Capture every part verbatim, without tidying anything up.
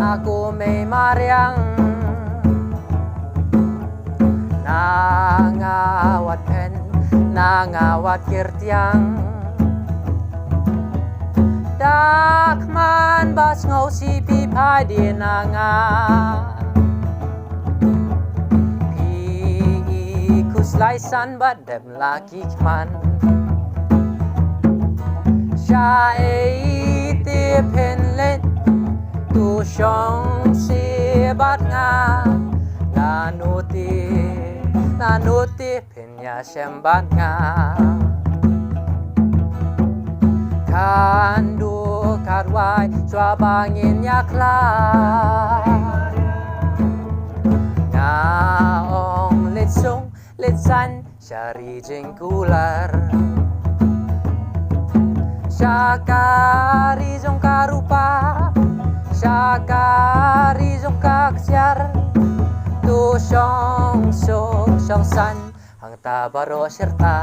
Ko mei mariang, na nga wat phen, na nga wat kyrtiang. Dak man ba sngew shi phi phai die na nga. Phi i khuslai san bad dem la ki khman. Sha ei te phin leit, to shong shi bad nga. Lano te, lano te phin ïa shem bad nga. Kynduh kyrwai shuwa ba ngin ïakhlad. Nga ong leit sung leit san sha ri jingkular. Sha ka ri jong ka rupa, sha ka ri jong ka ksiar. To shong suk shong san hangta baroh shirta.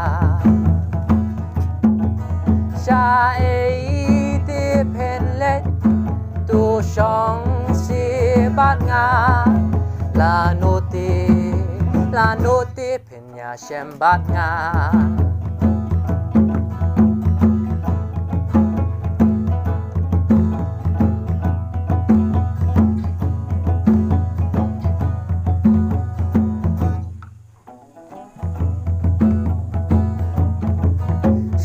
Sha ei te phin leit, to shong shi bad nga. Lano te, lano te phin ïa shem bad nga.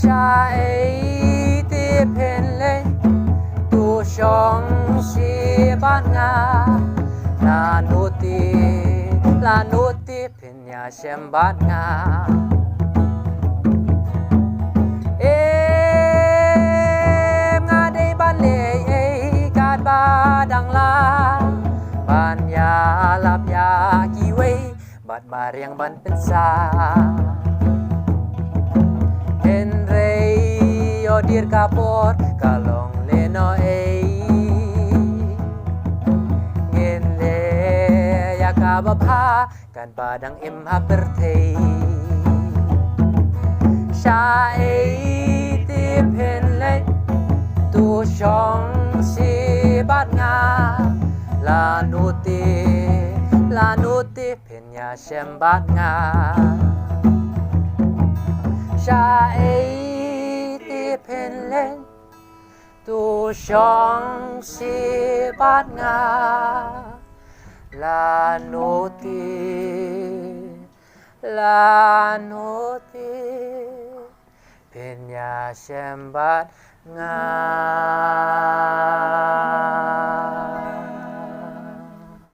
Sha ei te phin leit, to shong shi bad nga. Lano te, lano te phin ïa shem bad nga. Em, nga dei ban leh ei katba dang lah ban ïalap ïa kiwei bad mariang ban pynsan. Hynrei ïoh dir ka por ka long lehnoh ei. Ngin leh ïa kaba bha katba dang im ha pyrthei. Sha ei te phin leit, to shong shi bad nga. Lano te, lano te phin ïa shem bad nga. Sha ei te phin leit, to shong shi bad nga. Lano te, lano te phin ïa shem bad nga.